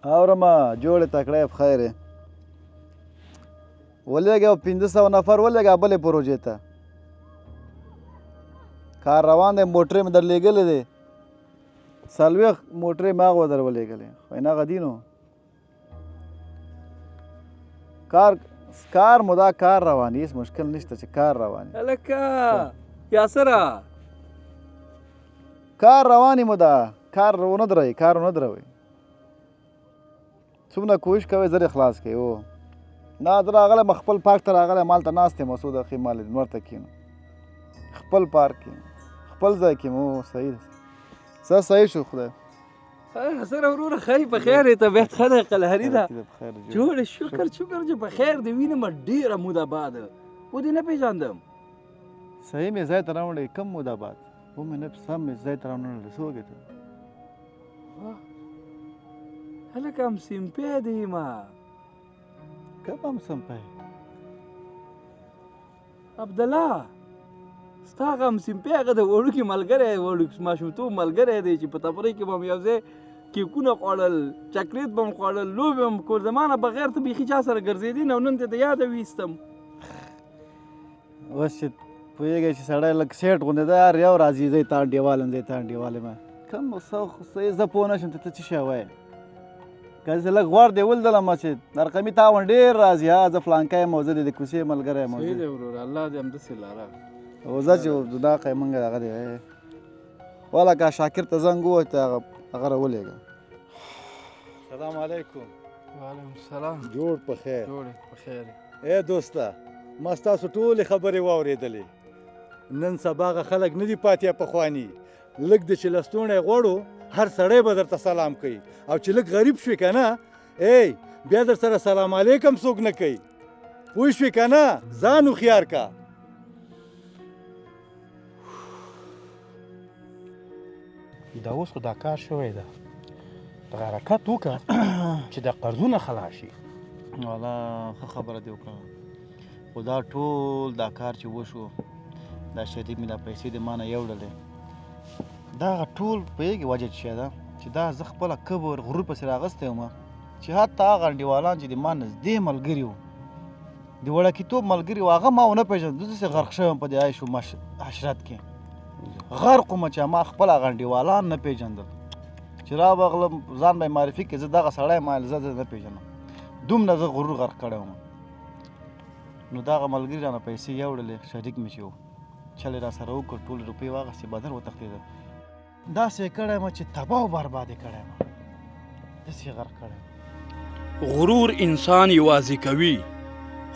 اورمه جوړې تکړه یې په خیر یې. ولېږه یو 500 نفر ولېږه بلې پروژې ته. کار روان دی، موټرې مې درلېږلې دی، 40 موټرې مې هغه در ولېږلې، خو یې هغه دي نو کار کار مو دا کار روان هیڅ مشکل نشته چې کار روان. هلکه یاسره کار رواني مو دا کار ونه دروي، کار ونه دروي. څومره کوشش کوي زر خلاص کوي. او نه زه راغلی خپل پارک ته راغلی، مال ته ناست یم، څو دقیقې مال نور ته کښېنم خپل پارک کې خپل ځای کې مو. صحیح ده، څه صحیح شو خدای. سره وروره ښه یې، په خیر یې، طبیعت ښه دی، قلهري ده، جوړ شکر شکر چې په خیر دې وینم. ډېره موده بعد و دې نه پېژاندم. صحیح مې ځای ته راوړې، کم موده بعد و مې نه سم مې ځای ته راوړل. څوک یې ته؟ هلکه هم سیمپی دی ما. کوم هم سمپی؟ عبدالله ستا هغه هم سیمپی، هغه د وړوکي ملګری، وړوکي ماشومتوب ملګری دی چې په تفریح کې به مو یو ځای کیکونه خوړل، چاکلیټ به مو خوړل، لوبې به مو کول. زما نه بغیر ته بیخي چا سره ګرځېدې نه، نن دې د یاده ویستم. اوس چې پوهېږی چې سړی لږ سیټ غوندې دی، هر یو راځي زه یې تا انډیوال یم، زه یې تا انډیوال یم. کوم څه زه پوه نه شم ته څه شی وایې. که زه لږ غوړ دې ولیدلم چې رقمي تاوان ډېر راځي، ها زه فلانکی یم او زه دې د کوڅې ملګری یم. صحیح دی وروره، الله دې همداسې لاره. او زه چې دا قی مونږ هغه دی ولکه شاکر ته زنګ ووهه چې هغه راولېږه. سلام علیکم. وعلیکم السلام. جوړ په خیر. جوړ په خیر. ای دوسته، ما ستاسو ټولې خبرې واورېدلې. نن سبا هغه خلک نه دي پاتې پخواني. لږ د چې لستوڼی غوړو هر سړی به درته سلام کوي، او چې لږ غریب شوې که نه ای بیا در سره سلام علیکم څوک نه کوي. پوه شوې که نه؟ ځان هوښیار که. دا اوس خو دا کار شوی ده، دغه حرکت وکړه چې دا قرضونه خلاص شي. والا ښه خبره دې وکړه، خو دا ټول دا کار چې وشو، دا شریک مې دا پیسې د ما نه یوړلې، دا هغه ټول پوهېږې وجه څه ده؟ چې دا زه خپله کبر غرور پسې راغستی وم، چې حتی هغه انډیوالان چې د ما نږدې ملګري وو، د وړکیتوب ملګري وو، هغه ما ونه پېژندل. زه داسې غرق شوی وم په دې عیش و عشرت کې، غرق وم چې ما خپل هغه انډیوالان نه پېژندل. چې راوغلم ځان به یې معرفي کړي، زه دغه سړی یم، زه نه پېژنم، دومره زه غرور غرق کړی وم. نو دغه ملګري رانه پیسې یوړلې، شریک مې چې و چل یې راسره وکړ، ټولې روپۍ واخیستې، بدر وتښتېده. داسې یې کړی یم چې تباه و برباد یې کړی یم، داسې یې غرق کړی یم. غرور انسان یوازې کوي،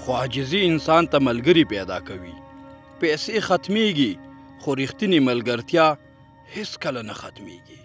خو عاجزي انسان ته ملګري پیدا کوي. پیسې ختمیږي، خو رښتینې ملګرتیا هیڅکله نه ختمیږي.